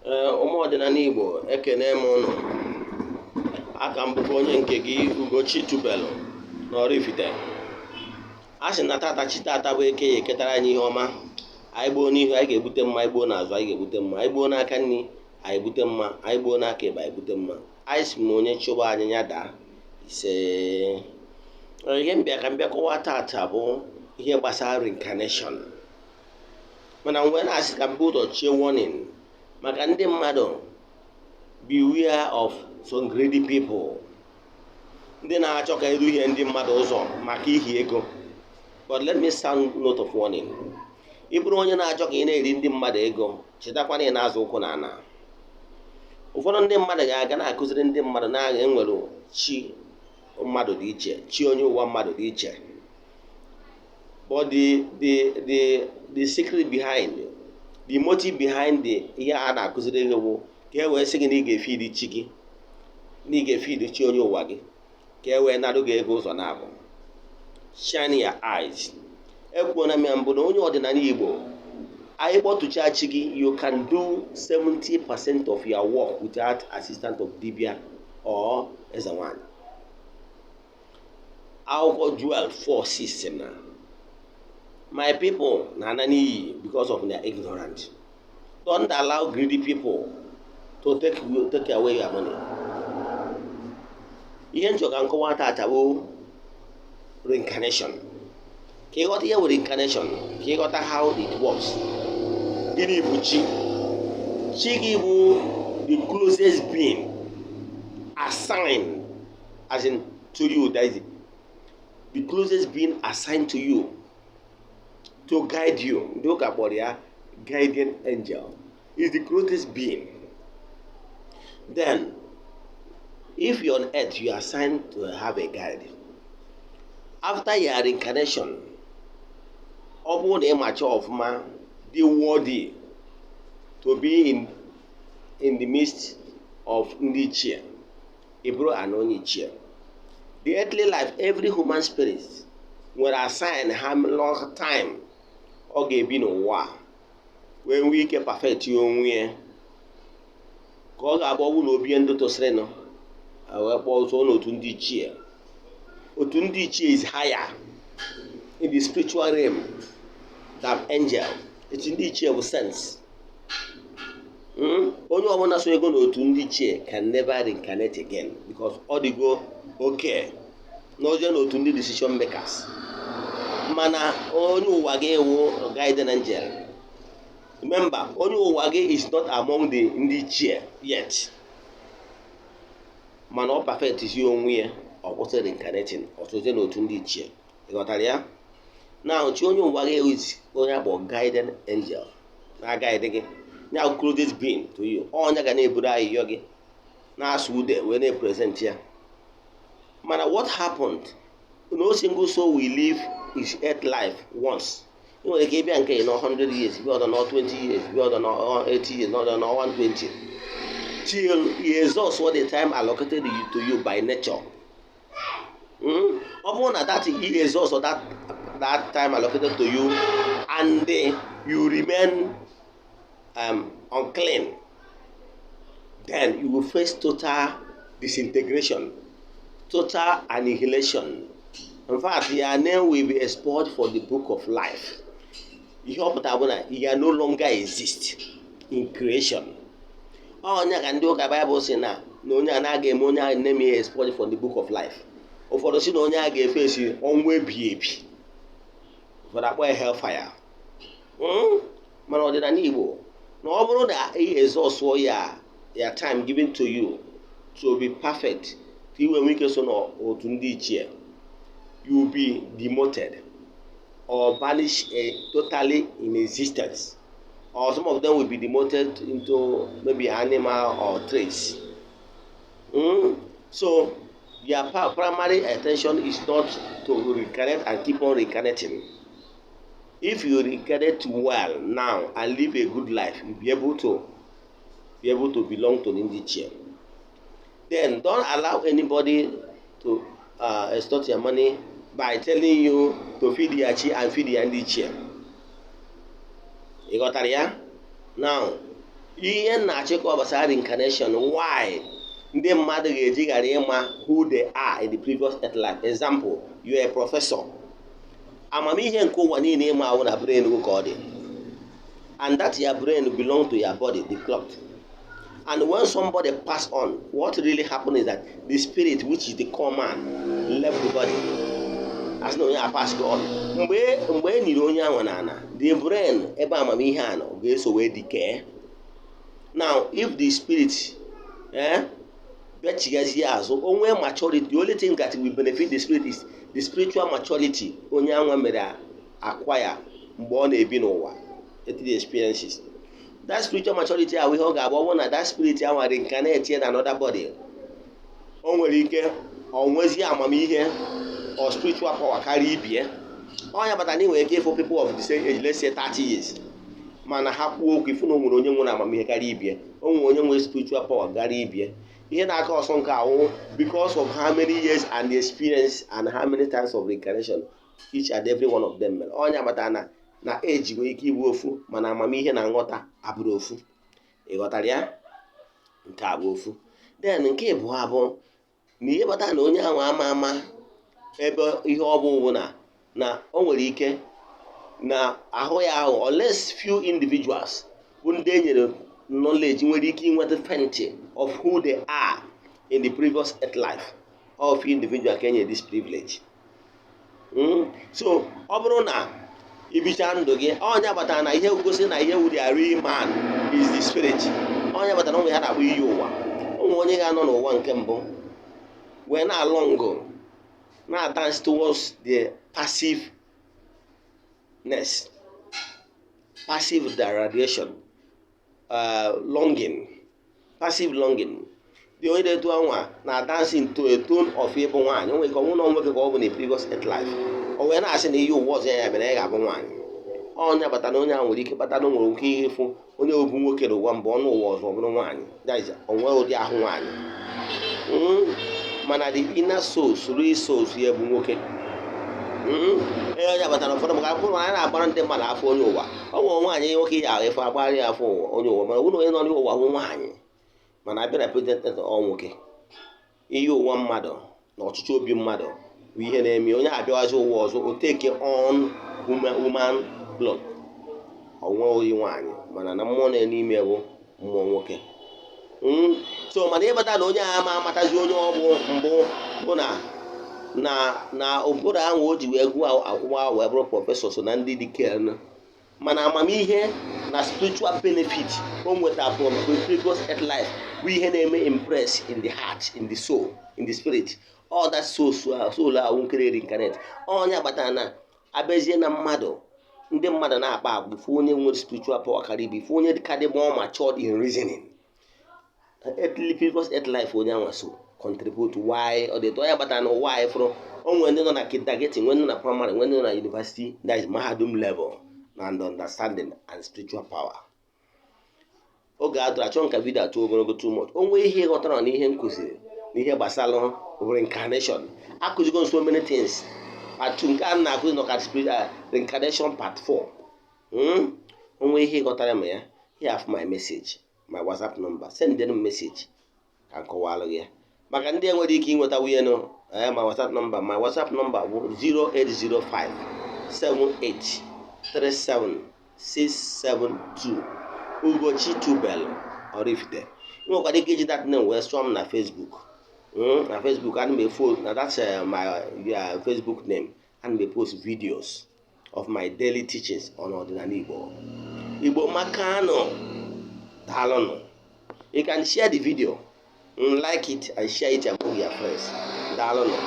Ee, ụmụ ọdịnala Igbo, ekene m ụnụ. Aka m bụkwa onye nke gị, Ugochi Tubelu na Oraifite. A sị na tata, chi tata bụ Eke, ya eketara anyị ihe ọma. Anyị gboo n'ihu, anyị ga-ebute mma. Anyị gboo n'azụ, anyị ga-ebute mma. Anyị gboo n'aka nri, anyị bute mma. Anyị gboo n'aka ekpe, anyị bute mma. Anyị si ma onye chụba anyị ya daa. Ise. Ihe mbịa ka mbịa kọwa tata bụ ihe gbasara reincarnation, mana m wee na-asị ka mbụ ụzọ chie warning maka ndị mmadụ: beware of some greedy people, ndị na-achọ ka eduhie ndị mmadụ ụzọ maka ihi ego. But let me sound note of warning: ị bụrụ onye na-achọ ka ị na-eri ndị mmadụ ego, chetakwa na ị na-azụ ụkwụ na ana. Ụfọdụ ndị mmadụ ga-aga na-akụziri ndị mmadụ na-agha enwere chi mmadụ dị iche, chi onye ụwa mmadụ dị iche, but the secret behind, the motive behind the ihe a na-akụziri gị bụ ka e wee sị gị na ị ga-efidi chi gị, na ị ga-efidi chi onye ụwa gị, ka e wee narụ gị ego ụzọ na-abụ. Shine your eyes. Ekwuona m ya mbụ na onye ọdịnala Igbo, anyị kpọtụcha chi gị, you can do 70% of your work without assistance of dibia or eze nwanyị. Akwụkwọ Joel 4:6 na my people na-ana n'iyi because of their ignorance. Don't allow greedy people to take away your money. Ihe nchọ ka nkọwa tata bụ reincarnation, ka ịghọta ihe bụ reincarnation, ka ịghọta how it works. Gịnị bụ chi? Chi gị bụ the closest being assigned, as in to you, that is the closest being assigned to you to guide you. Ndị ụka kpọrọ ya guardian angel. Is the closest being. Then if you're on earth, you are assigned to have a guide. After your reincarnation, ọ bụrụ na ị macha ọfụma, dị worthy to be in the midst of ndị ichie, ị bụrụ an onye ichie. The earthly life, every human spirit nwere assign ha long time ọ ga-ebi n'ụwa a, wee nwee ike perfect onwe ya, ka ọ ga-abụ ọbụ na obie ndụ tosịrịnụ, wee kpọọ ụzọ n'otu ndị ichie. Otu ndị ichie is higher in the spiritual realm than angel. Etu ndị ichie bụ saints. Onye ọbụla so ego n'otu ndị ichie can never reincarnate again, because ọ dịgo oke n'oje n'otu ndị decision makers. Mana onye ụwa gị wụ guardian angel. Remember, onye ụwa gị is not among the ndị ichie yet, mana ọ perfect si onwe ya, ọ kwụsị reincarnating, ọtụtụ n'otu ndị ichie. Ị ghọtara ya? Na chi onye ụwa gị is onye akpọ guardian angel na-guide gị, ya closest being to you. Onye ga na-eburu ayịyọ gị, na-asụ ude, wee na-epresent ya. Mana what happened, no single soul will live his earth life once. Ị nwere ike ịbịa nke nọ 100 years, bịa ọdọ nọ 20 years, bịa ọdọ nọ 80 years, nọ nọ 120, till you exhaust what the time allocated to you by nature. Ọ bụrụ na that you exhaust that time allocated to you and you remain unclean, then you will face total disintegration, total annihilation. In fact, your name will be expunged for the book of life. Ihe ọ pụtara bụ na you are no longer exist in creation. Onye ka ndị ụka Baịbụl si na onye a na-aga eme onye ahụ name ya expunged from the book of life. Ụfọdụ si na onye a ga-efe esi ọnwụ ebighị ebi, ụfọdụ akpọ ya hellfire. Mana ọdịnala Igbo, na ọ bụrụ na ị exhaust ya time given to you to be perfect, ka i wee nwee ike so n'otu ndị ichie, you will be demoted or banished totally in existence, or some of them will be demoted into maybe animal or trees. So their primary attention is not to reincarnate and keep on reincarnating. If you reincarnate well now and live a good life, you'll be able to belong to ndị ichie. Then don't allow anybody to extort your money by telling you to feed your chi and feed your ndị ichie. Ị ghọtara ya? Now, Ihe m na-achịkọ gbasara reincarnation, why ndị mmadụ ga-eji ghara ịma who they are in the previous earth life. Example, you are a professor. Amamihe nke ụwa niile ịma ahụ na brain gị ka ọ dị, and that your brain belong to your body, the cloth. And when somebody pass on, what really happen is that the spirit, which is the core man, left the body. Asị na onye a pass go on, mgbe e niri onye ahụ n'ala, the brain ebe amamihe a nọ ga-eso wee decay. Now, if the spirit bịachigazie azụ, o nwee maturity. The only thing that will benefit the spirit is the spiritual maturity onye anwa mere acquire mgbe ọ na-ebi n'ụwa, earthly experiences. That spiritual maturity ahụ, ihe ọ ga-abụ, ọ bụrụ na that spirit ahụ reincarnate na another body, o nwere ike ọ nwezie amamihe or spiritual power karịa ibie. Ọnya bata na ị nwere ike ịfụ people of the same age, let's say 30 years, mana ha kwuo okwu, ịfụ na o nwere onye nwere amamihe karịa ibie, o nwere onye nwere spiritual power karịa ibie. Ihe na-aka ọsọ nke ahụ, because of how many years and the experience and how many times of reincarnation each and every one of them mere. Ọnya bata na age nwere ike ịbụ ofu, mana amamihe na nghọta abụrụ ofu. Ị ghọtara ya? Nke a bụ ofu. Then nke ịbụọ abụ na ihe kpatara na onye ahụ ama ebe ihe ọ bụ na o nwere ike na ahụ ya ahụ, unless few individuals bụ ndị e nyere knowledge nwere ike inweta faint of who they are in the previous earth life. All few individual ka enyere this privilege. So ọ bụrụ na ibicha ndụ gị, ọnya batara na ihe gosi na ihe wu the real man is the spirit. Ọnya batara onwe ha na-akpọ iyi ụwa. Ụmụ onye ga-anọ n'ụwa nke mbụ wee na-alọ ngụ, na-dance towards the passiveness, passive radiation, longing, passive longing. The onye na-etu anwa na dance into a tone of ịbụ nwaanyị. O nwere ike ọ bụrụ na nwoke ka ọ bụ na previous earth life, o wee na-asị na ihe ụwa ọzọ ya mere ya ga-abụ nwaanyị. Ọnya bata na onye ahụ nwere ike kpata na o nwere oke ihe ịfụ onye obu nwoke n'ụwa mbụ, ọnụ ụwa ọzọ ọ bụrụ nwaanyị. That is, o nwee ụdị ahụ nwaanyị. Mana the inner souls, real souls ya bụ nwoke. Ee, onye batara ụfọdụ maka akwụkwọ anyị na-agbara ndị mmadụ afọ onye ụwa. Ọ nwere nwaanyị nwoke ya ahụ efe agbara ya afọ ụwa onye ụwa, mana ọ bụrụ na onye nọ n'ụwa bụ nwaanyị, mana abịa na present, ọ nwoke. Ihe ụwa mmadụ na ọchịchị obi mmadụ bụ ihe na-eme onye abịawazi ụwa ọzọ, o take on woman blood. Onwe oyi nwaanyị, mana na mmụọ na n'ime bụ mmụọ nwoke. So mana ịbata na onye agha ma amatazi onye ọ bụ mbụ bụ na ụbụrụ ahụ o ji wee gụọ akwụkwọ ahụ wee bụrụ professor, so na ndị dike, mana amamihe na spiritual benefit o nweta from the previous earth life bụ ihe na-eme impress in the heart, in the soul, in the spirit. All that soul ahụ nkere reincarnate. Onye kpatara na abịazie na mmadụ, ndị mmadụ na-akpa agwa, ifu onye nwere spiritual power karịa ibe, ifu onye ka dị more matured in reasoning. Earthly, previous earth life onye anwa so contribute why ọ dị etu onye kpatara na ụwa anyị fụrụ o nwere ndị nọ na kindergarten, nwee ndị nọ na primary, nwee ndị nọ na university, that is mahadum level and understanding and spiritual power. Oge a dụrụ achọ nka video atụ ogologo too much. O nwee ihe ịghọtara na ihe m kụziri na ihe gbasara reincarnation, akụzigo so many things. Part 2 nke a na-akụzi nọ ka reincarnation part 4. O nwee ihe ịghọtara ma ya, here have my message, my WhatsApp number, send them message ka m kọwalụ gị ya. Maka ndị enwere ike ịnweta nwunye nụ, my WhatsApp number, my WhatsApp number bụ 0805 78 37 672, Ugochi Tubelu Oraifite. Ị nwekwara ike iji that name wee sụọ m na Facebook. Na Facebook ana m efo na that's my Facebook name. Ana m post videos of my daily teachings on ọdịnala Igbo. Igbo makanụ, daalụnụ. You can share the video, like it and share it among your friends. Daalụnụ.